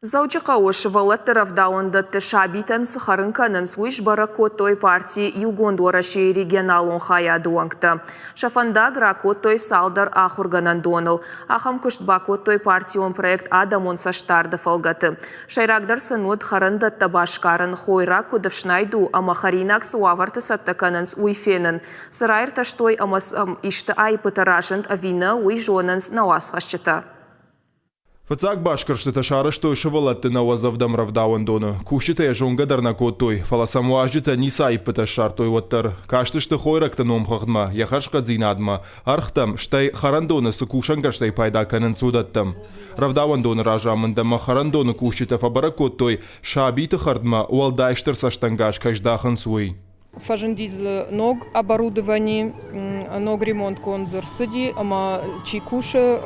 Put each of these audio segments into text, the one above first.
Дзӕуджыхъӕуы сывӕллӕтты рӕвдауӕндӕтты сабитӕн цы хӕрын кӕнынц, уый сбӕрӕг кодтой парти Иугонд Уӕрӕсе-йы регионалон хайады уӕнгтӕ. Сӕ фӕндаг ракодтой цалдӕр ахуыргӕнӕндоныл. Ахӕм куыст бакодтой партион проект Адӕмон цӕстдард-ы фӕлгӕты. Сӕйрагдӕр сын уыд хӕрӕндӕттӕ басгарын, хойраг куыд ӕфснайд у ӕмӕ хӕринаг цы уавӕрты цӕттӕ кӕнынц, уый фенын. Цы раиртӕстой ӕмӕ сӕм исты аиппытӕ разынд ӕви нӕ, уый зонынц нӕ уацхӕсджытӕ. Фыццаг басгӕрстытӕ сарӕзтой сывӕллӕтты нӕуӕдзӕвдӕм рӕвдауӕндоны. Кусджытӕ йӕ зонгӕ дӕр нӕ кодтой, фӕлӕ сӕм уазджытӕ ницы аиппытӕ ссардтой уӕддӕр. Кастысты хойрӕгты номхыгъдмӕ, йӕ хӕрзхъӕддзинадмӕ, ӕргътӕм, стӕй хӕрӕндоны цы кусӕнгӕрзтӕй пайда кӕнынц, уыдӕттӕм. Рӕвдауӕндоны разамынд ӕмӕ хӕрӕндоны кусджытӕ фӕбӕрӕг кодтой, сабиты хӕрдмӕ уӕлдай стыр цӕстӕнгас кӕй здахынц, уый. Фӕзынди дзы ног оборудовани, ног ремонтгонд дзы рцыди ӕмӕ чи кусы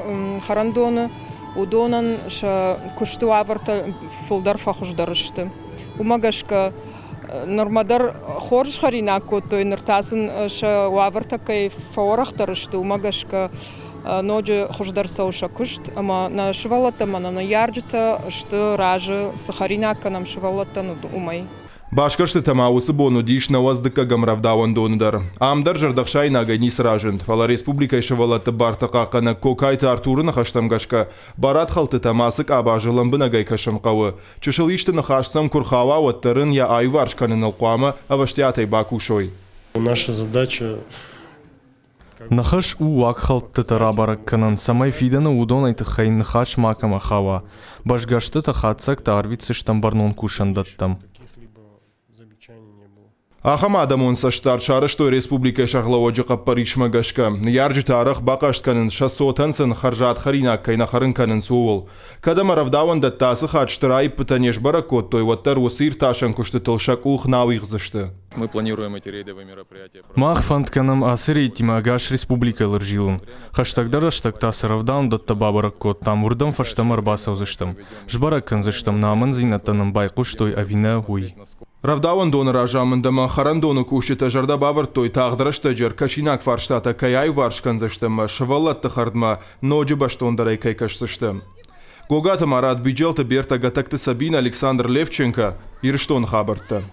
хӕрӕндоны, уыдонӕн сӕ куысты уавӕртӕ фылдӕр фӕхуыздӕр сты. Уымӕ гӕсгӕ нырмӕ дӕр хорз хӕринаг кодтой, ныр та сын сӕ уавӕртӕ кӕй фӕуӕрӕхдӕр сты, уымӕ гӕсгӕ ноджы хуыздӕр цӕуы сӕ куыст ӕмӕ нӕ сывӕллӕттӕ ӕмӕ нӕ ныййарджытӕ сты разы, цы хӕринаг кӕнӕм сывӕллӕттӕн, уымӕй. Басгӕрстытӕ ма уыцы бон уыдис 90 дыккӕгӕм рӕвдауӕндоны дӕр. Ам дӕр зӕрдӕхсаинагӕй ницы разынд, фӕлӕ республикӕйы сывӕллӕтты барты хъахъхъӕнӕг Кокайты Артуры ныхӕстӕм гӕсгӕ, барадхӕлдтытӕм ацы къабазы лӕмбынӕгӕй кӕсын хъӕуы. Чысыл исты ныхас сӕм куы рхауа, уӕддӕр ын йӕ аиуварс кӕныныл хъуамӕ ӕвӕстиатӕй бакусой. Наша задача Ныхас у уагхӕлдтытӕ рабӕрӕг кӕнын, цӕмӕй фидӕны уыдонӕй тыххӕй ныхас макӕмӕ хауа. Басгӕрстыты хатдзӕгтӕ арвитдзыстӕм бӕрнон кусӕндӕттӕм. Ахӕм адӕмон цӕстдард сарӕзтой республикӕйы сӕргълӕууӕджы хъӕппӕрисмӕ гӕсгӕ. Ныййарджытӕ арӕх бахъаст кӕнынц, сӕ цотӕн сын хӕрзад хӕринаг кӕй нӕ хӕрын кӕнынц, ууыл. Кӕд ӕмӕ рӕвдауӕндӕттӕ ацы хатт стыр аиппытӕ не сбӕрӕг кодтой, уӕддӕр уыцы иртасӕн куыстытыл сӕ къух нал ихдзысты. Мы планируем эти рейдовые мероприятия. Мах фӕнд кӕнӕм ацы рейдтимӕ ӕгас республикӕйыл ӕрзилын. Хӕстӕгдӕр рӕстӕг та цы рӕвдауӕндӕттӕ бабӕрӕг кодтам, уырдӕм фӕстӕмӕ ӕрбацӕудзыстӕм. Сбӕрӕг кӕндзыстӕм, нӕ амынддзинӕдтӕ нын байхъуыстой ӕви нӕ, уый. Рӕвдауӕндоны разамынд ӕмӕ хӕрӕндоны кусджытӕ зӕрдӕ бавӕрдтой, тагъд рӕстӕджы ӕркӕсинаг фарстатӕ кӕй аиуварс кӕндзысты ӕмӕ сывӕллӕтты хӕрдмӕ ноджы бӕстондӕрӕй кӕй кӕсдзысты. Гогаты Марат, Биджелты Бертӕ, Гӕтӕгты Сабина, Александр Левченко, Ирыстоны хабӕрттӕ.